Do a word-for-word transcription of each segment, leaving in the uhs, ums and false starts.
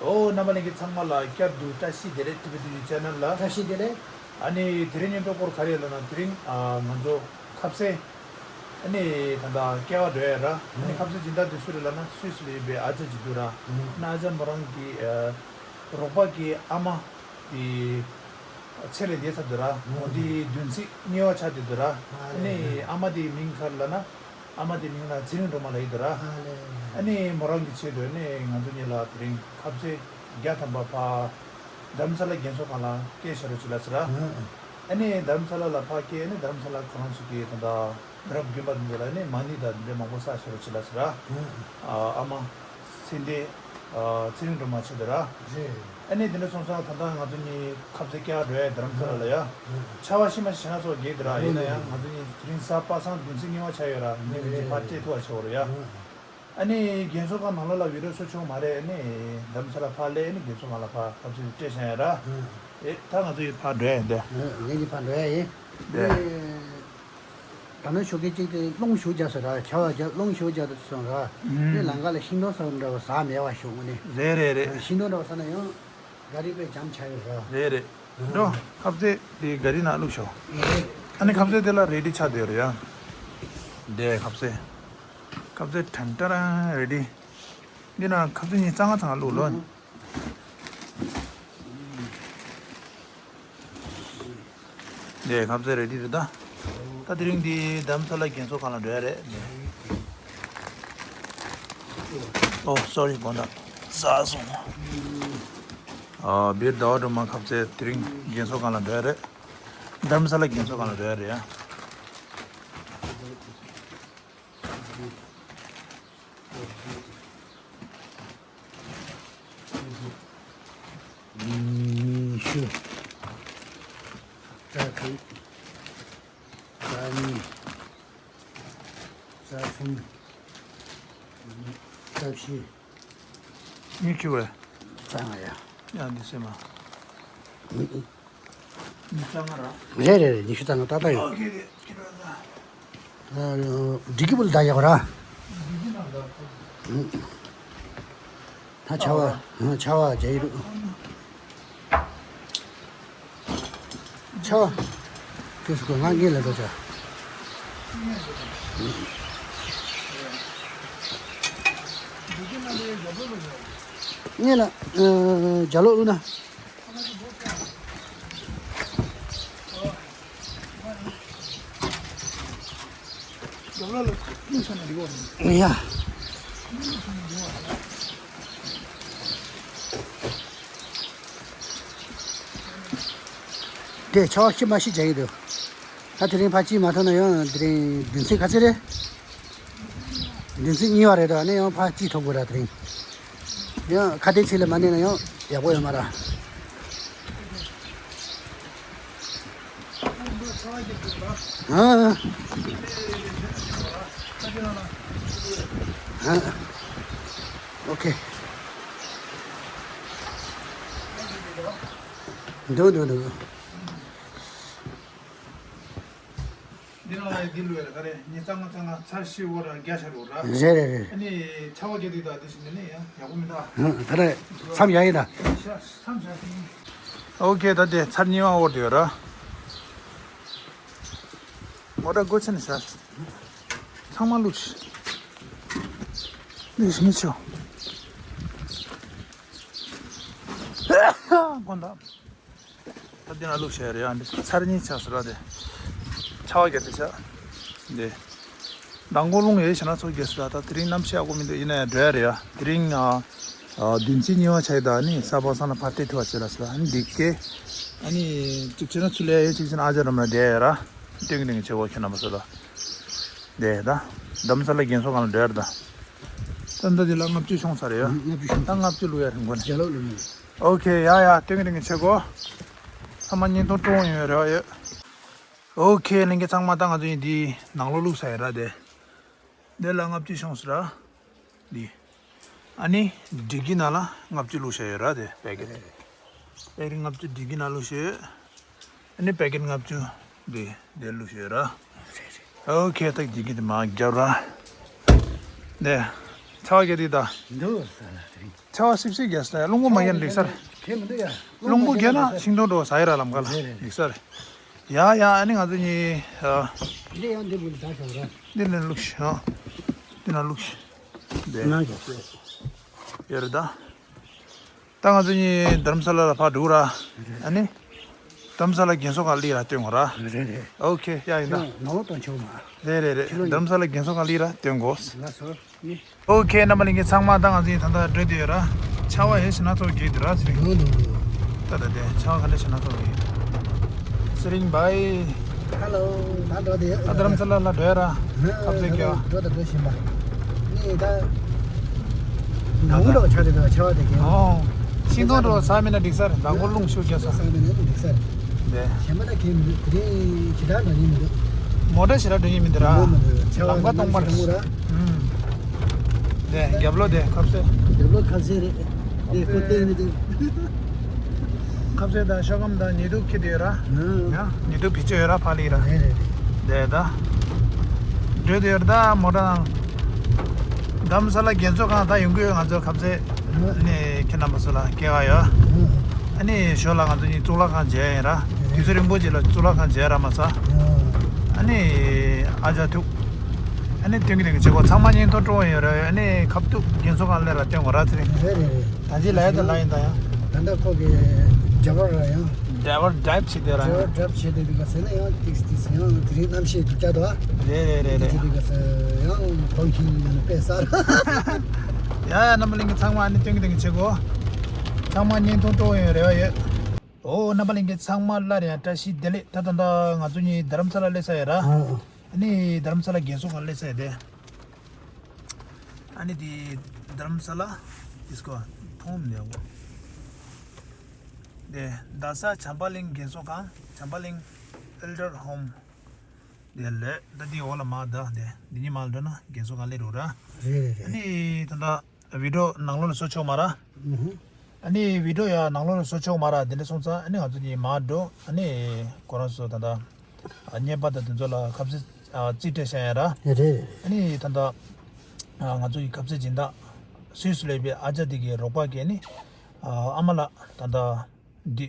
ཨོ། རྣམ་པ་ལྷན་རྒྱས་ཚང་མ་ལ་བསྐྱར་དུ་བཀྲ་ཤིས་བདེ་ལེགས། ཊི་བི་ཊི་ཝི་ཆེ་ནལ་ལ། བཀྲ་ཤིས་བདེ་ལེགས། ཨ་ནི་དེ་རིང་སྙན་སྒྲོན་སྐོར་ག་རེ་ལབ་ན། དེ་རིང་ཨ་ང་ཚོ་ཁ་ཟས་ཨ་ནི་ད་ལྟ་སྐྱེལ་བ་འགྲོ་ཡ་ར། ཨ་ནི་ཁ་ཟས་སྦྱིན་བདག་དེ་སུ་རེད་ལབ་ན། སུད་སི་ལ་ཡོད་པའི་ཨ་ཅག་ཅིག་འདུག་ར། ཨ་ནི་ཨ་ཅག་མོ་རང་གི་ཨ་རོགས་པ་གི་ཨ་མ་དེ་ཚེ་ལས་འདས་ཚར་འདུག་ར། འོ་དེ་བདུན་ཚིགས་གཉིས་པ་ཆགས་བསྡད་འདུག་ར། ཨ་ནི་ཨ་མ་དེའི་མིང་ག་རེ་ལབ་ན། ཨ་མ་དེ་མིང་ལ་ཚེ་རིང་སྒྲོལ་མ་ལབ་ཀྱི་འདུག་ར། ཨ་ལེ། ཨ་ནི་མོ་རང་གི་ཆེད་དུ་ནི་ང་ཚོ་གཉིས་ལ་དེ་རིང་ཁ་ཟས་བརྒྱ་ཐམ་པ་ཕར་རྡ་རམ་ས་ལ་རྒན་གསོ་ཁང་ལ་སྐྱེལ་བཞག་རོགས་བྱེད་ལབ་ཟེར་ར། ཨ་ནི་རྡ་རམ་ས་ལ་ལ་ཕར་སྐྱེལ། ཨ་ནི་རྡ་རམ་ས་ལ་ཁོ་རང་ཚོ་གི་ད་ལྟ་མི་རབས་རྒན་པ་འདི་ཚོ་ལ་ནི་མ་ཎི་དང་འདི་འདྲ་མང་པོ་བསགས་བཞག་རོགས་བྱེད་ལབ་ཟེར་ར། ཨ་མ་ཚེ་འདས། ཨ་ཚེ་རིང་སྒྲོལ་མ་ཆེད་དུ་ར། རེད། ཨ་ནི་དེ་འདྲ་སོང་ཙང་ད་ལྟ་ང་ཚོ་གཉིས་ཁ་ཟས་སྐྱེལ་འགྲོ་ཡ་རྡ་རམ་ས་ལ་ལ་ཡ། ཨ་ཆར་པ་ཤི་མ་ཤི་ན་ཚོ་རྒྱག་གི་ར། ཡིན་ན་ཡང་ང་ཚོ་གཉིས་དེ་རིང་གཟའ་པ་སངས་བདུན་ཚིགས་གཉིས་པ་ཆགས་ཡོད་ར། ངས་མི་གཅིག་ཕར་སྤྲད་ཐུབ་པ་བྱེད་དགོས་རེད་ཡ། ཨ་ནི་རྒན་གསོ་ཁང་ནང་ལོགས་ལ་བི་ཌི་ཡོ་བཟོ་ཆོག་མ་རེད། ཨ་ནི་རྡ་རམ་ས་ལ་ཕར་སླེབས། ཨ་ནི་རྒན་གསོ་ཁང་ལ་ཕར་ཁ་ཟས་སྤྲད་བཞག་ཡ་ར། ཨེ་ད་ང་ཚོ་ཡིས་ཕར་འགྲོ་ཡ་ཡིན་ཏེ། ངས་ཀྱིས་ཕར་འགྲོ་ཡ་ཡིན། ཏེ། ཨེ། ད་ནང་ཞོགས་ཀས་གཅིག་དེ་རླུང་ཞེ་པོ་རྒྱག་སོང་ར། ཆར་པ་རྒྱག་རླུང་ཞེ་པོ་རྒྱག་སོང་ར། ཨུམ། ངས་ལམ་ཁ་ལ་ཤིང་སྡོང་ཟ་འདྲ་བོ་ཟ་མེད་པ་ཞོགས་ནས། རེད་རེད་རེད། ཤིང་སྡོང་འདྲ་བོ་ཟ་ན་ཡང་ག་རེ་དཔེ་འཇམ་ཆགས་ཡོད་ར། རེད་རེད། འགྲོ། ཁ་ཟས་དེ་ག་རེ་ནང་བླུགས་ཤོག་ཨ་ནི་ཁ་ཟས་དེ་ལ་རེ་ཌི་ཆགས་བསྡད་ཡོད་རེད་ཡ། དེ་ཁ་ཟས། ཁ་ཟས་ཁྲན་ཏ་རང་རེ་ཌི། འདི་ན་ཁ་ཟས་གཉིས་གཙང་མ་ཚང་བླུགས་ལོ། འདི་ཁ་ཟས་རེ་ཌི་རེད་ད། ད་དེ་རིང་འདི་རྡ་རམ་ས་ལ་རྒན་གསོ་ཁང་ལ་འགྲོ་ཡ་རེད། ཨོ་སོ་རི། དགོང་དག་ཟ་སོང་། ཨ་བིར་ཟླ་བ་སྒྲོལ་མ་ཁ་ཟས་དེ་རིང་རྒན་གསོ་ཁང་ལ་འགྲོ་ཡ་རེད། རྡ་རམ་ས་ལ་རྒན་གསོ་ཁང་ལ་འགྲོ་ཡ་རེད་ཡ། ཉི་ཤུ། རྩ་དྲུག་རྩ་གཉིས། རྩ་གསུམ། རྩ་བཞི། ཉི་ཤུ་བས། རྩ་ལྔ་ཡ། ཡ་འདི་སེ་མ། ཉི་ཉི་ཤུ་རྩ་ལྔ་ར། རེད་རེད་རེད། ཉི་ཤུ་རྩ་ལྔ་ཏག་ཏག་ཡོད། ཨོ་ཁེ་རེད། ཁེ་རེད། ཨ་འགྲིག་གི་བུ་ལ་ད་ཡག་ར། ད་ཆར་པ་ཆར་པ་རྒྱག་གི་འདུག་ཆར་པ། ཁྱོད་སུ་གོ་ང་ངེད་ལ་འགྲོ་བྱ། ངེད་ལ་ཨ་རྒྱ་ལོག་ལུ་ན། ཡ། དེ་ཆར་པ་ཤི་མ་ཤི་བྱ་ཡི་འདུག་ད་དེ་རིང་ཕར་ཅིག་མ་ཐོན་ན་ཡང་དེ་རིང་བདུན་ཚིགས་ག་ཚོད་རེད། བདུན་ཚིགས་གཉིས་པ་རེད་དོ། ཨ་ནི་ཡང་ཕར་ཅིག་ཐོབ་དགོས་ར། དེ་རིང་ཡང་ཁ་གཏད་ཚིག་ལ་མ་གནས་ན་ཡང་ཡག་པོ་ཡོད་མ་ར། ཨ་ཨ། ཨ་ཨོ་ཁེ། འདུག་འདུག་འདུག་འདི་ནང་ལ་འདི་ལོས་ལ་ག་རེ་ཉི་ཤུ་རྩ་ལྔ་རྩ་ལྔ་ཚར་ཤི་བོ་ར་རྒྱ་ཤར་བོ་ར། རེད་རེད་རེད། ཨ་ནི་ཆར་པ་རྒྱག་དུས་ད་འདི་ཞིག་ནི་ནི་ཡང་ཡག་པོ་མི་འདུག་ཨ་ད་རེད། མཚམས་བཞག་ཡིན་ད། ཤ་མཚམས་བཞག་ཡིན། ཨོ་ཁེ། ད་དེ་ཚར་གཉིས་པ་འོར་དུ་ཡོད་ར། ངོ་ད་སྒོ་ཕྱེ་ནས་བཞག་ཚང་མ་བླུགས་ཤིག་བླུགས་ཤིག་མི་ཆོ། དགོན་དག་ད་འདི་ན་བླུགས་བྱས་རེད་ཡ། འདི་ཚར་གཉིས་ཆགས་སོང་ར། དེ་ཆར་པ་བརྒྱབ་དེ་ཆགས། འདི་མདང་དགོང་རླུང་ཡོད་བྱས་ན་ཚུར་བརྒྱབ་སོང་ར། ད་དེ་རིང་གནམ་གཤིས་ཡག་པོ་མི་འདུག་ཡིན་ན་ཡང་འགྲོ་ཡ་རེད་ཡ། དེ་རིང་ཨ་ཨ་བདུན་ཚིགས་གཉིས་པ་ཆགས་ཡོད། ད་ནི་གཟའ་པ་སངས་ལ་ཕར་སྤྲད་ཐུབ་པ་བྱས་ལ་སོང་ར། ཨ་ནི་འདི་སྐད་ཨ་ནི་གཅིག་བྱས་ན་ཚུར་ལས་ཡ། གཅིག་བྱས་ན་ཨ་ཅག་རམ་ལ་བསྡད་ཡ་ར། སྟོན་གི་སྟོན་གི་བྱེད་དགོས་ཁྱོད་རྣམ་པ་ཚོ་ལ། དེ་ད་རྡ་རམ་ས་ལ་རྒན་གསོ་ཁང་ལ་འགྲོ་ཡ་རེད་ད། ད་ད་འདི་ལ་ལྔ་བཅུ་ཤོང་ས་རེད་ཡ། ལྔ་བཅུ་ཤོང་ད་ལྔ་བཅུ་བླུགས་ཡ་རེད། མགོ་ནས་རྒྱ་ལོག་ལུགས་མིན། ཨོ་ཁེ། ཡ་ཡ། སྟོན་གི་སྟོན་གི་བྱེད་དགོས། ཚང་མ་བརྙན་ཐུང་སྤྲོ་བོ་ཡོད་རེད་ཡོད། ཨོ་ཁེ། ལྷན་རྒྱས་ཚང་མ་ད་ང་ཚོ་ཡིན་འདི་ནང་ལོགས་བླུགས་ས་ཡིན་ར། དེ་འདི་ལ་ལྔ་བཅུ་ཤོང་ས་ར། འདི་ཨ་ནི་སྒྲིག་གི་ནང་ལ་ལྔ་བཅུ་བླུགས་ས་ཡོད་ར། དེ་པེ་ཀེ་ཊི་པེ་ཀེ་ཊི་ལྔ་བཅུ་སྒྲིག་གི་ནང་བླུགས་ས་ཡོད། ཨ་ནི་པེ་ཀེ་ཊི་ལྔ་བཅུ་འདི་འདི་བླུགས་ས་ཡོད་ར། ཨོ་ཁེ། ད་སྒྲིག་གི་དེ་མ་རྒྱབ་ར། འདི་ཆར་པ་རྒྱག་དེ་ད། འདུག་ས་ལ་དེ་རིང་། ཆར་པ་སིབ་སིབ་རྒྱག་ས་རླུང་བུ་མ་རྒྱག་ན་འགྲིག་ས་རེད། གད་མི་འདུག་ཡ། རླུང་བུ་རྒྱག་ན་ཤིང་སྡོང་འགྲོ་ཟ་ཡི་ར་ལམ་ཁ་ལ་རེད་རེད། འགྲིག་ས་རེད། ཡ་ཡ། ཨ་ནི་ང་ཚོ་གཉིས་ཨ། འདི་ཡང་འདི་བུ་ལ་ད་ཤོག་ར། འདི་ནས་བླུགས་ཤིག་ཨ། འདི་ན་བླུགས་ཤིག་དེ་ནང་གི་ཡོད་རེད་ད། ད་ང་ཚོ་གཉིས་དྷ་རམ་ས་ལ་ལ་ཕར་འགྲོ་ར། ཨ་ནི། དྷ་རམ་ས་ལ་རྒན་གསོ་ཁང་སླེབས་ར་སྟོན་དགོས་ར། རེད་རེད། ཨོ་ཁེ་ཡ་ཡིན་ད། ཁྱོད་ནང་ལོགས་གཏོང་ཆོག་མ། རེད་རེད་རེད། དྷ་རམ་ས་ལ་རྒན་གསོ་ཁང་སླེབས་ར་སྟོན་དགོས། ལགས་སོ། ཨོ་ཁེ། རྣམ་པ་ལྷན་རྒྱས་ཚང་མ་ད་ང་ཚོ་ད་ལྟ་འགྲོ་དུས་ཡོད་ར། ཆར་པ་ཡེ་ཤེས་སྣ་ཚོགས་རྒྱག་གི་འདུག་ར་ཚེ་རིང་། འདུག་འདུག་འདུག་ད་ད་དེ་ཆར་པ་ག་འདྲ་ཞིག་སྣ་ཚོགས་རྒྱག་གི། ཚེ་རིང་བྷའི། ཧ་ལོ། ད་འགྲོ་དེ་ཡོད། ད་དྷ་རམ་ས་ལ་ལ་འགྲོ་ཡ་ར། ཁ་ཟས་སྐྱེལ་བ། འགྲོ་དང་འགྲོ་བཞིན་པ། ནི་ད། ནང་ལོགས་ཆ་དེ་དང་ཆར་པ་དེ་གས། ཨོ། ཤིང་སྡོང་འགྲོ་ཟ་མིན་ན་འགྲིག་ས་རེད། མདང་དགོང་རླུང་ཤུགས་རྒྱག་ས། ཟ་མིན་ན་འགྲིག་ས་རེད། དེ། གཞན་པ་ད་གས་མི་འདུག་དེ་རིང་ཇི་ལྟར་འགྲོ་ཉེན་མི་འདུག་མོ་ཊ་ཞེ་དྲག་འགྲོ་ཉེན་མི་འདུག་ར། འགྲོ་མི་འདུག་ཆར་པ་ལམ་ཁ་སྟོང་པར། ནང་ལོགས་ར། ཨུམ། དེ་རྒྱབ་ལོགས་དེ་ཁ་ཟས། རྒྱབ་ལོགས་ཁ་ཟས་རེད། དེ་ཁོ་བལྟས་མི་འདུག་ཁ་ཟས་དང་ཤ་སྐམ་དང་ཉི་གདུགས་འཁྱེར་དེ་ཡོད་ར། ཨུམ། ཡ། ཉི་གདུགས་བེད་སྤྱོད་ཡོད་ར་ཕ་ལི་ར། རེད་རེད་རེད། དེ་ད། འགྲོ་དེ་ཡོད་ར་ད་མོ་ཊ་ནང་། དྷ་རམ་ས་ལ་རྒན་གསོ་ཁང་ད་ཡོང་གི་ཡོད། ང་ཚོ་ཁ་ཟས་ནས་ཁྱེད་རྣམ་པ་ཚོ་ལ་སྐྱེལ་ག་ཡོད། ཨུམ། ཨ་ནི་ཞོར་ལ་ང་ཚོ་གཉིས་གཙུག་ལག་ཁང་མཇལ་ཡིན་ར། དུས་ཚོད་རིང་པོ་ཅིག་ལ་གཙུག་ལག་ཁང་མཇལ་ར་མ་ཚར། ཨ་ནི་ཨ་ཅག་ཐུག་ཨ་ནི་སྟོན་གི་སྟོན་གི་བྱེད་སྒོ་ཚང་མ་བརྙན་ཐུང་སྤྲོ་བོ་ཡོད་ར། ཨ་ནི་ཁ་ཐུག་རྒན་གསོ་ཁང་སླེབས་ར་སྟོན་དགོས་ར་ཚེ་རིང་། རེད་རེད་རེད། ད་ཅི་ལ་ཡ་ད་ལ་ཡིན་ད་ཡང་། ད་ལྟ་ཁོ་གི་ཌ་རའི་ཝར་ར་ཡང་། ཌ་རའི་ཝར་ཌ་རའིབ་བྱེད་དེ་ར་ཡང་། ཌ་རའི་ཝར་ཌ་རའིབ་བྱེད་དེ་འདུག་ག་ཟེར་ན་ཡང་ཏིག་ཏིག་ཡང་དེ་རིང་གནམ་གཤིས་སྡུག་ཅག་འདུག་ཨ། རེད་རེད་རེད་རེད། དེ་འདུག་ག་ཟེར་ཡང་གོང་ཁྱིམ་ཡང་དཔེ་གསར། ཡ་ཡ། རྣམ་པ་ལྷན་རྒྱས་ཚང་མ་ཨ་ནི་སྟོན་གི་སྟོན་གི་བྱེད་སྒོ། ཚང་མ་བརྙན་ཐུང་སྤྲོ་བོ་ཡོད་རེ་བ་ཡོད། ཨོ། རྣམ་པ་ལྷན་རྒྱས་ཚང་མ་སླར་ཡང་བཀྲ་ཤིས་བདེ་ལེགས། ད་ད་ད་ང་ཚོ་གཉིས་དྷ་རམ་ས་ལ་སླེབས་ས་ཡོད་ར། ཨ་ནི་དྷ་རམ་ས་ལ་རྒན་གསོ་ཁང་སླེབས་ས་ཡོད་དེ། ཨ་ནི་དེ་དྷ་རམ་ས་ལ་དིས་ཀོ་མཐོང་མི་འདུག་དེ་རྡ་ས་བྱམས་པ་གླིང་རྒན་གསོ་ཁང་། བྱམས་པ་གླིང་ཨེལ་ཌར་ཧོམ། དེ་ལས་ད་དེ་འོག་ལ་མར་ད་དེ་འདི་གཉིས་མར་འགྲོ་ན་རྒན་གསོ་ཁང་སླེབས་འགྲོ་ར། རེད་རེད་རེད། ཨ་ནི་ད་ད། བི་ཌིའོ་ནང་ལོགས་ལ་བཟོ་ཆོག་མ་ར། ཨ་ནི་བི་ཌིའོ་ཡ་ནང་ལོགས་ལ་བཟོ་ཆོག་མ་ར། དེ་འདྲ་སོང་ཙང་ཨ་ནི་ང་ཚོ་གཉིས་མར་འགྲོ། ཨ་ནི་ཁོ་རང་ཚོ་ད་ལྟ་ཨ་ཉེས་པ་དང་དེ་ཚོ་ལ་ཁ་ཟས་ཨ་རྩིས་སྤྲད་བཞག་ཡ་ར། རེད་རེད། ཨ་ནི་ད་ལྟ་ཨ་ང་ཚོ་ཡི་ཁ་ཟས་སྦྱིན་བདག་སུད་སི་ལ་ཡོད་པའི་ཨ་ཅག་དེ་གི་རོགས་པ་གིས་ཨ་ནི་ཨ་ཨ་མ་ལགས་ད་ལྟ་འདི་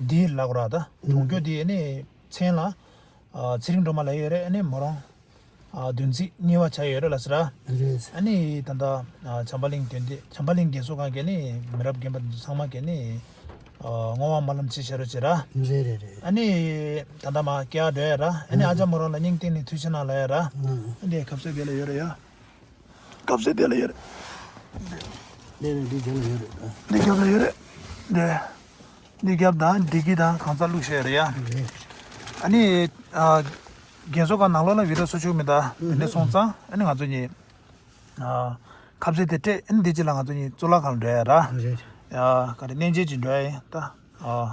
འདི་ལབ་དགོས་ར། ད་གྲོང་ཁྱེར་འདི་ཨ་ནི་མཚན་ལ་ཨ་ཚེ་རིང་སྒྲོལ་མ་ལབ་ཡོད་རེད། ཨ་ནི་མོ་རང་ཨ་བདུན་ཚིགས་གཉིས་པ་ཆགས་ཡོད་རེད་ལ་ཟེར། རེད། ཨ་ནི་ད་ལྟ་ཨ་བྱམས་པ་གླིང་དོན་ལྡན་བྱམས་པ་གླིང་རྒན་གསོ་ཁང་གི་ནི་མི་རབས་རྒན་པ་འདི་ཚོ་ཚང་མ་གི་ནི་ཨ་བསྔོ་བ་སྨོན་ལམ་ཅིག་བྱ་རོགས་བྱེད་ར། རེད་རེད་རེད། ཨ་ནི་ད་ལྟ་མར་སྐྱེལ་འགྲོ་ཡ་ར། ཨ་ནི་ཨ་ཅག་མོ་རང་ལ་སྙིང་གཏིང་ནས་ཐུགས་རྗེ་གནང་ལབ་ཡ་ར། ཨ་ནི་ཁ་ཟས་དེ་ལ་ཡོད་རེད་ཡ། ཁ་ཟས་དེ་ལ་ཡོད་རེད། ལས་ནས་འདི་རྒྱབ་ལ་ཡོད་རེད། འདི་རྒྱབ་ལ་ཡོད་རེད། འདི། འདི་རྒྱབ་དང་འདི་གི་དང་གང་ཚ་བླུགས་བཞག་ཡོད་རེད་ཡ། ཨ་ནི་ཨ་རྒན་གསོ་ཁང་ནང་ལོགས་ལ་བི་ཌིའོ་བཟོ་ཆོག་མི་འདུག་དེ་འདྲ་སོང་ཙང་ཨ་ནི་ང་ཚོ་གཉིས་ཨ་ཁ་ཟས་དེ་སྤྲད། ཨ་ནི་འདི་གཅིག་ལ་ང་ཚོ་གཉིས་གཙུག་ལག་ཁང་ལ་འགྲོ་ཡ་ར། རེད། ཡ་ག་རེ་གནས་མཇལ་ཅིག་འགྲོ་ཡ་ཡིན་ད། ཨ་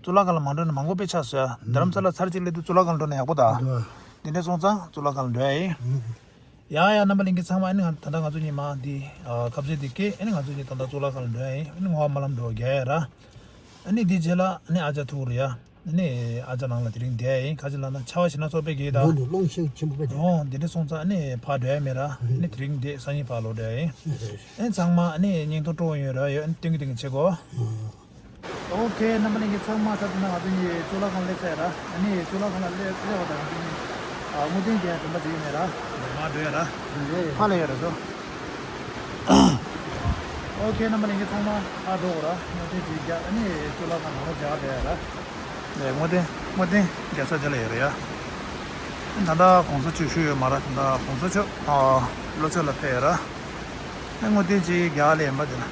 གཙུག་ལག་ཁང་ལ་མ་འགྲོ་ན་མང་པོ་དཔེ་ཆགས་སོང་ཡ། རྡ་རམ་ས་ལ་ཚར་གཅིག་སླེབས་དུས་གཙུག་ལག་ཁང་ལ་འགྲོ་ན་ཡག་པོ་འདུག་འདི་འདྲ་སོང་ཙང་གཙུག་ལག་ཁང་ལ་འགྲོ་ཡ་ཡིན། ཡ་ཡ། རྣམ་པ་ལྷན་རྒྱས་ཚང་མ་ཨ་ནི་ང་ད་ལྟ་ང་ཚོ་གཉིས་མར་འདི་ཨ་ཁ་ཟས་འདི་སྐྱེལ། ཨ་ནི་ང་ཚོ་གཉིས་ད་ལྟ་གཙུག་ལག་ཁང་ལ་འགྲོ་ཡ་ཡིན། ཨ་ནི་བསྔོ་བ་སྨོན་ལམ་འདྲ་བོ་རྒྱག་ཡ་ར། ཨ་ནི་འདི་རྗེས་ལ་ཨ་ནི་ཨ་ཅག་ཐུག་རེད་ཡ། ཨ་ནི་ཨ་ཅག་ནང་ལ་དེ་རིང་བསྡད་ཡ་ཡིན། ག་ཅི་ལབ་ན་ཆར་པ་ཞེ་དྲག་ཚོགས་པའི་གི་ད། འོ་འདི་རུ་རླུང་ཤུགས་ཆེན་པོ་དཔེ་རྒྱག་འོ་འདི་འདྲ་སོང་ཙང་ཨ་ནི་ཕར་འགྲོ་ཡ་མེད་ར། ཨ་ནི་དེ་རིང་འདི་སང་ཉིན་ཕར་ལོག་འགྲོ་ཡ་ཡིན། ཨ་ནི་ཚང་མ་ཨ་ནི་བརྙན་ཐུང་སྤྲོ་བོ་ཡོད་ར་ཡོད། ཨ་ནི་སྟོན་གི་སྟོན་གི་བྱེད་དགོས། ཨོ་ཁེ། རྣམ་པ་ལྷན་རྒྱས་ཚང་མ་ད་ལྟ་ང་ཚོ་གཉིས་གཙུག་ལག་ཁང་སླེབས་ཚར་ཡ་ར། ཨ་ནི་གཙུག་ལག་ཁང་ལ་སླེབས་སླེབས་པ་དང་ང་ཚོ་གཉིས་ཨ་བསྔོ་རྟེན་རྒྱག་ཡ་དེ་འདྲ་ཅིག་ཡོད་མེད་ར། མར་འགྲོ་ཡ་ར། ཕར་ལ་ཡོད་ར་ཚོ། ཨོ་ཁེ། རྣམ་པ་ལྷན་རྒྱས་ཚང་མ་ཕར་འགྲོ་དགོས་ར། བསྔོ་རྟེན་ཅིག་རྒྱག་ཨ་ནི་གཙུག་ལག་ཁང་ནང་ལ་སྦྱར་བསྡད་ཡ་ར། ནས་བསྔོ་རྟེན་བསྔོ་རྟེན་རྒྱག་ས་དེ་ལ་ཡོད་རེད་ཡ། ད་ལྟ་གོང་ས་མཆོག་བཞུགས་ཡོད་མ་རེད། ད་ལྟ་གོང་ས་མཆོག་ཨ་ལྷོ་ཕྱོགས་ལ་ཕེབས་ཡོད་ར། ཨ་བསྔོ་རྟེན་ཅིག་རྒྱག་ལས་ཡིན་པ་དེ་ལ།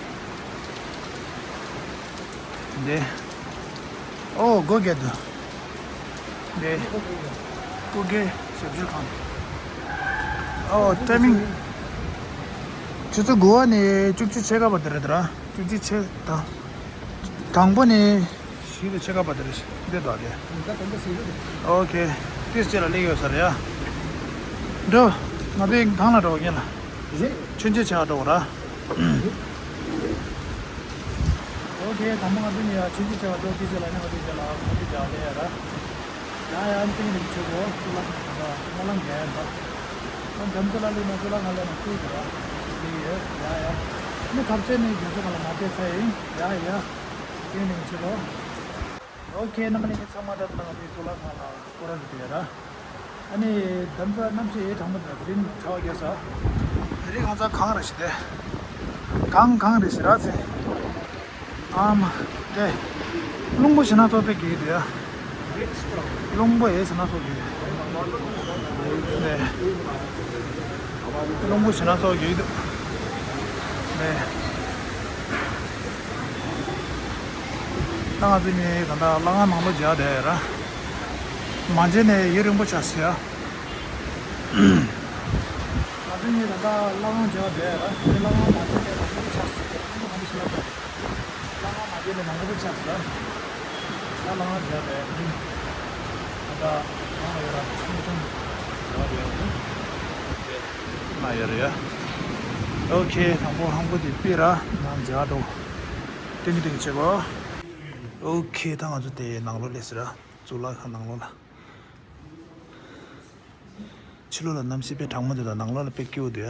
འདི། ཨོ་སྒོ་རྒྱག་འདུག་འདི། སྐུ་སྒེར་ཞབས་ཞུ་ཁང་། ཨོ་ཊའི་མིང་། ཆུ་ཚོད་དགུ་པ་ནས་བཅུ་གཅིག་ཕྱེད་ཀ་བར་དེ་རེད་ད་ར། བཅུ་གཅིག་ཕྱེད་དང་། དང་པོ་ནས་བཞི་དང་ཕྱེད་ཀ་བར་དེ་རེད། འདི་དག་དེ། ཨོ་ཁེ། ཏིས་ཅེ་ལ་སླེབས་ཡོད་ས་རེད་ཡ། འགྲོ། ང་ཚོའི་སྒང་ལ་འགྲོ་བ་ངེས་ལ། མཆོད་མཇལ་བྱ་བ་འགྲོ་བ་ར། ཨོ་ཁེ། དང་པོ་ང་ཚོ་གཉིས་ཡ་མཆོད་མཇལ་བྱ་བ་འགྲོ། ཏིས་ཅེ་ལ་ནི་ང་ཚོ་ཅེ་ལ་ང་ཚོ་ཅེ་ལ་ལེ་ཡ་ར། ཡ་ཡ་ཨ་ནི་ཏིང་རིང་ཆོས་གོ་ཚུལ་ལ་ང་ཚོ་སྨོན་ལམ་རྒྱག་ཡ་འདྲ། ཨ་འདམ་ཚོ་ལ་ལུས་ན་ཚོ་ལ་ང་ལ་ན་ཁུལ་དུ་ར། ལི་ཡོད་ཡ་ཡ། ནི་ཁ་ཚན་ནས་རྒྱ་མཚོ་ཁ་ལ་མ་བལྟས་ཚར་ཡིན། ཡ་ཡ། དེ་ནས་ཆེ་ལོ། ཨོ་ཁེ། རྣམ་པ་ལྷན་རྒྱས་ཚང་མ་ད་ལྟ་ང་ཚོའི་གཙུག་ལག་ཁང་ལ་སྐོར་ར་འགྲོ་ཡ་ར། ཨ་ནི་འདམ་ས་གནམ་གཤིས་ཡེ་གྲང་མོ་འདུག་དེ་རིང་གྲང་བ་རྒྱག་ས། དེ་རིང་ང་ཚོ་གངས་རེད་ཤི་དེ། གངས་གངས་རེད་ཤི་ར་ཚེ། ཨ་མ། དེ། རླུང་བུ་ཞེ་ན་ཚོགས་པའི་གི་དེ་ཡ། རླུང་བུ་ཡེ་ཞེ་ན་ཚོགས་གི། དེ། རླུང་བུ་ཞེ་ན་ཚོགས་གི་འདུག་དེ། ད་ང་ཚོ་གཉིས་ད་ལྟ་ལྷ་ཁང་ནང་ལོགས་མཇལ་བསྡད་ཡོད་ར། མ་མཇལ་ནས་ཡུན་རིང་པོ་ཆགས་སོང་ཡ། ང་ཚོ་གཉིས་ད་ལྟ་ལྷ་ཁང་མཇལ་བསྡད་ཡོད་ར། ལྷ་ཁང་མ་མཇལ་ནས་རིང་པོ་ཆགས་སོང་། ལྷ་ཁང་མ་མཇལ་ནས་རིང་པོ་ཆགས་སོང་ར། ད་ལྷ་ཁང་མཇལ་བསྡད་ཡོད་ར། ད་ལྟ་ཁང་ལ་ཡོད་ར། ཁང་ཆུང་མཇལ་བསྡད་ཡོད་ར། ལ་ཡོད་རེད་ཡ། ཨོ་ཁེ། དང་པོ་ཧམ་གོ་དེ་པི་ར་ནང་མཇལ་འགྲོ། ཏིང་ཏིང་བྱེད་གོ། ཨོ་ཁེ། ད་ང་ཚོ་དེ་ནང་ལོགས་སླེབས་སོང་ར། གཙུག་ལག་ཁང་ནང་ལོགས་ལ། ཕྱི་ལོགས་ལ་གནམ་གཤིས་དཔེ་གྲང་མོ་འདུག་ད་ནང་ལོགས་ལ་དཔེ་སྐྱིད་པོ་འདུག་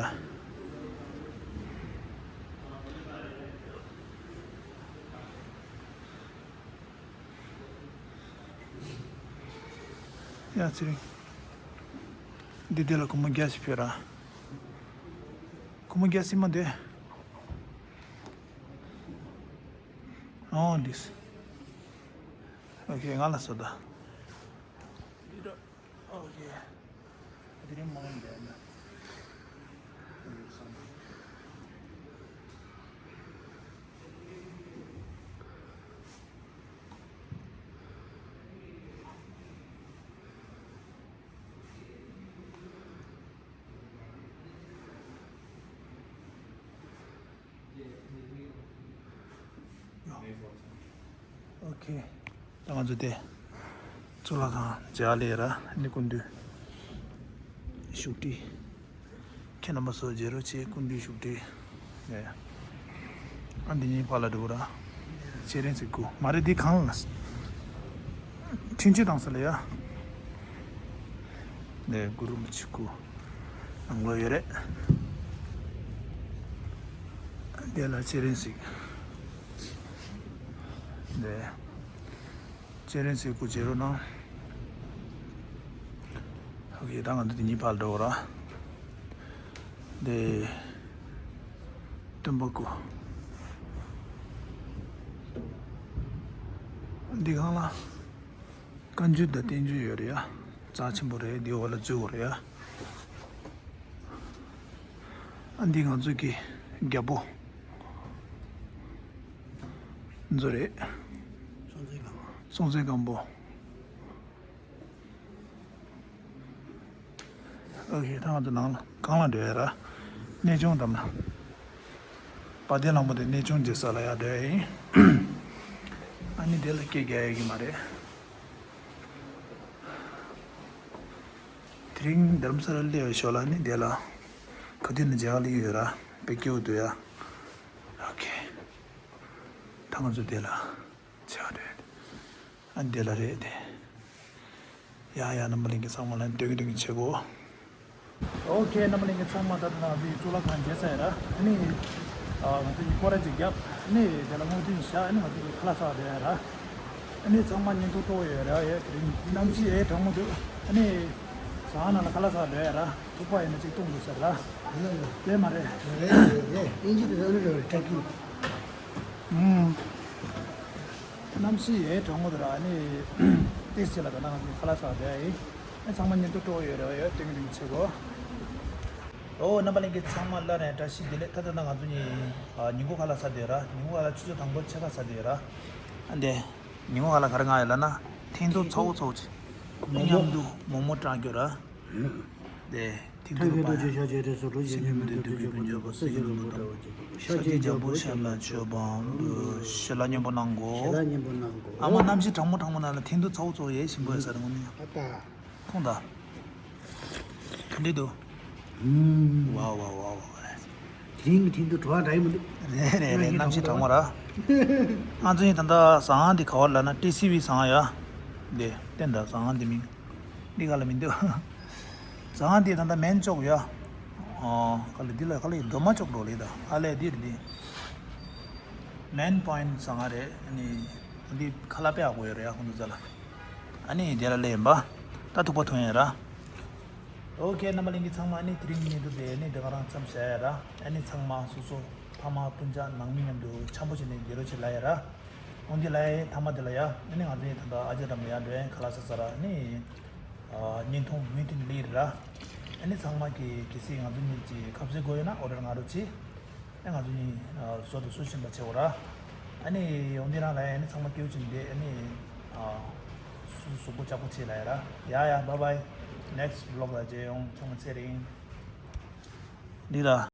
ཡ། ཡ་ཚེ་རིང་། འདི་དེ་ལ་སྒོར་མོ་བརྒྱ་ཞིག་ཕུལ་ར། སྒོར་མོ་བརྒྱ་སྲིད་མ་འདི། ཨོ་འདིས། ཨོ་ཁེ། ང་ལ་སོ་ད། འདི་འགྲོ། ཨོ་ཁེ། དེ་རིང་མང་འདྲ་ན། ཨོ་ཁེ། ད་ང་ཚོ་དེ་གཙུག་ལག་ཁང་མཇལ་ལེ་ར། ནི་སྐུ་མདུན་བཞུགས་ཁྲི། ཁྱེད་རྣམ་པ་ཚོ་མཇལ་རོགས་བྱེད། སྐུ་མདུན་བཞུགས་ཁྲི། ཨ་འདི་གཉིས་ཕར་ལ་འགྲོ་ར། ཆེ་རིང་ཚིག་སྐུ་མ་རེད། འདི་གང་ལ། འཕྲིན་བཅོལ་བཏང་ས་ལ་ཡ། ནས་གུ་རུ་མི་ཆི་ཀུ་ནང་ལོགས་ཡོད་རེད། དེ་ལ་ཆེ་རིང་ཞིག་དེ་ཆེ་རིང་ཞིག་གུ་བྱེད་རོགས་གནང་། ཨོ་ཁེ། ད་ང་ཚོ་དེ་གཉིས་ཕར་འགྲོ་ར། དེ་སྟོན་པ་སྐུ། འདི་གང་ལ། བཀའ་འགྱུར་དང་བསྟན་འགྱུར་ཡོད་རེད་ཡ། རྩ་ཆེན་པོ་རེད། འདི་འོག་ལ་འཛུལ་དགོས་རེད་ཡ། ཨ་འདི་ང་ཚོ་གི་རྒྱལ་པོ། འཛུལ་རེད། སྲོང་བཙན་སྒམ་པོ། ཨོ་ཁེ། ད་ང་ཚོ་ནང་ལ་གང་ལ་འགྲོ་ཡ་ར། གནས་ཆུང་དམ་ལ། དཔལ་ལྡན་ལྷ་མོ་དེ་གནས་ཆུང་རྗེ་ས་ལ་ཡ་འགྲོ་ཡ་ཡིན། ཨ་ནི་དེ་ལ་སྐད་རྒྱག་ཡ་གི་མ་རེད། དེ་རིང་རྡ་རམ་ས་ལ་སླེབས་པའི་ཞོར་ལ་ནི་དེ་ལ་ཁ་ཐུག་ནས་མཇལ་ཁ་སླེབས་ཡོད་ར། དཔེ་སྐྱིད་པོ་འདུག་ཡ། ཨོ་ཁེ། ད་ང་ཚོ་དེ་ལ་མཇལ་ཁ་འགྲོ་ཡ་དེ། ཨ་འདི་ལ་རེད་དེ། ཡ་ཡ། རྣམ་པ་ལྷན་རྒྱས་ཚང་མ་ལ་སྟོན་གི་སྟོན་གི་བྱེད་གོ། ཨོ་ཁེ། རྣམ་པ་ལྷན་རྒྱས་ཚང་མ་ད་ལྟ་ང་ཚོ་ཡི་གཙུག་ལག་ཁང་མཇལ་ཚར་ཡ་ར། ཨ་ནི་ཨ་ང་ཚོ་ཡི་སྐོར་ར་ཅིག་བརྒྱབ། ཨ་ནི་དེ་ལ་སྔོན་ཐོན་བཞག་ཨ་ནི་ང་ཚོ་ཡི་ཁ་ལག་ཟ་བ་དེ་ཡ་ར། ཨ་ནི་ཚང་མ་བརྙན་ཐུང་སྤྲོ་བོ་ཡོད་ར། ཡ་དེ་རིང་གནམ་གཤིས་ཡ་གྲང་མོ་འདུག་ཨ་ནི་ཟ་ཁང་ནང་ལ་ཁ་ལག་ཟ་བ་དེ་ཡ་ར། ཐུག་པ་ཡིན་ན་ཅིག་བཏུང་དགོས་ཟེར་ར། དེ་མ་རེད། རེད་རེད་རེད། ཨིན་ཇི་དེ་ཨ་ནི་རེད་རེད། ཀྲེག་ཀིང་། ཨུམ། གནམ་གཤིས་ཡ་གྲང་མོ་དེ་ར། ཨ་ནི་ཏོག་ཙམ་ལ་ད་ནང་ཁ་ལག་ཟ་བསྡད་ཡིན། ཨ་ཚང་མ་བརྙན་ཐུང་སྤྲོ་བོ་ཡོད་རེད་བ། ཡོད་སྟོན་གི་སྟོན་གི་བྱེད་གོ། ཨོ་རྣམ་པ་ལྷན་རྒྱས་ཚང་མ་ལ་ནས་བཀྲ་ཤིས་བདེ་ལེགས། ད་ལྟ་ན་ང་ཚོ་གཉིས་ཨ་ཉིན་གུང་ཁ་ལག་ཟ་བསྡད་ཡོད་ར། ཉིན་གུང་ཁ་ལག་ཆུ་ཚོད་དང་པོ་ཕྱེད་ཀ་ཟ་བསྡད་ཡོད་ར། ཨ་འདི་ཉིན་གུང་ཁ་ལག་ག་རེ་མངགས་ཡོད་ལབ་ན། ཐེངས་ཐོག་ཚ་བོ་ཚ་བོ་ཅིག་མཉམ་དུ་མོག་མོག་བཀྲ་རྒྱུ་ར། དེ་ཐིམ་ཐིམ་པ། ཤ་ཆེ་དེ་སོགས་ལུགས་ཤ་ཆེ་མི་འདུག་དུས་ཀྱི་ཀུན་ཁྱབ་པ། ས་གཞི་ལུང་པ་འདྲ་བ་ཅིག་ཤ་ཆེ་རྒྱལ་པོ་ཤ་ལ་མཆོད་པའམ། ཞལ་ལག་སྙན་པོ་གནང་གོ། ཞལ་ལག་སྙན་པོ་གནང་གོ། ཨ་མ་གནམ་གཤིས་གྲང་མོ་གྲང་མོ་ནང་ལ་ཐིམ་དུ་ཚ་བོ་ཚ་བོ་ཡས་ཞིམ་པོ་ཡོད་ས་རེད་ངོ་ནི། ཨ་ད། ཁོང་ད། ག་འདྲ་འདུག་ཝའོ་ཝའོ་ཝའོ་ཝའོ། དེ་རིང་གི་ཐིམ་དུ་བྲོ་བ་འདྲ་ཡི་མི་འདུག་རེད་རེད་རེད། གནམ་གཤིས་གྲང་མོ་ར། ང་ཚོ་ཡིན་ད་ལྟ་ཟ་ཁང་འདི་ག་བར་ལབ་ན་ཊི་སི་ཝི་ཟ་ཁང་ཡ། འདི་བསྟན་ད་ཟ་ཁང་འདི་མིང་། འདི་ག་ལ་མི་འདུག་ཟ་ཁང་འདི་ད་ལྟ་མེན་ཅོག་ཡ། ཨོ་ག་ལ་འདི་ལ་ག་ལ་ཡི་རྡོ་མ་ཅོག་འགྲོ་ལེ་ད་ཨ་ལས་འདིར་འདི། main point ཟ་ང་རེད། ཨ་ནི་འདི་ཁ་ལག་དཔེ་ཡག་པོ་ཡོད་རེད་ཡ། ཁོང་ཚོ་ཟ་ལ། ཨ་ནི་དེ་ལ་སླེབས་ཡིན་པ། ད་ཐུག་པ་ཐུག་ཡིན་ར། ཨོ་ཁེ། རྣམ་པ་ལྷན་རྒྱས་ཚང་མ་ཨ་ནི་དེ་རིང་ཉིན་དུ་དེ་ཨ་ནི་དེ་ག་རང་མཚམས་བཞག་ཡ་ར། ཨ་ནི་ཚང་མ་སོ་སོ་ཕ་མ་སྤུན་ཀྱག་ནང་མི་མཉམ་དུ་འཆམ་པོ་བྱས་ནས་བསྡད་རོགས་བྱེད་ལ་ཡ་ར། འོན་ཏེ་ལ་ཡ་མཐའ་མ་དེ་ལ་ཡ། ཨ་ནི་ང་ཚོའི་ད་ལྟ་ཨ་ཅག་འགྲམ་ལ་ཡ་འགྲོ་ཡ་ཁ་ལག་ཟ་ས་ར། ཨ་ནི་ཨ་བརྙན་ཐུང་མུ་མཐུད་སླེབས་ར། ཨ་ནི་ཚང་མ་གིས་གལ་སྲིད་ང་ཚོ་གཉིས་ཀྱི་ཁ་ཟས་དགོས་ཡོད་ན་ཨོ་ཌར་གནང་རོགས་གྱིས། ཨ་ང་ཚོ་གཉིས་ཨ་བཟོ་དང་བཟོ་བཞིན་པ་བྱེད་དགོས་ར། ཨ་ནི་ཡོང་དུས་རང་ལ་ཨ་ནི་ཚང་མ་སྐྱིད་པོ་བྱས་ནས་བསྡད། ཨ་ནི་ཨ་གཟུགས་པོ་ལྕགས་པོ་བྱེད་ལ་ཡ་ར། ཡ་ཡ། bye bye, next vlog ལ་མཇལ་ཡོང་། ཚང་མ་ཚེ་རིང་། འདི་ལ།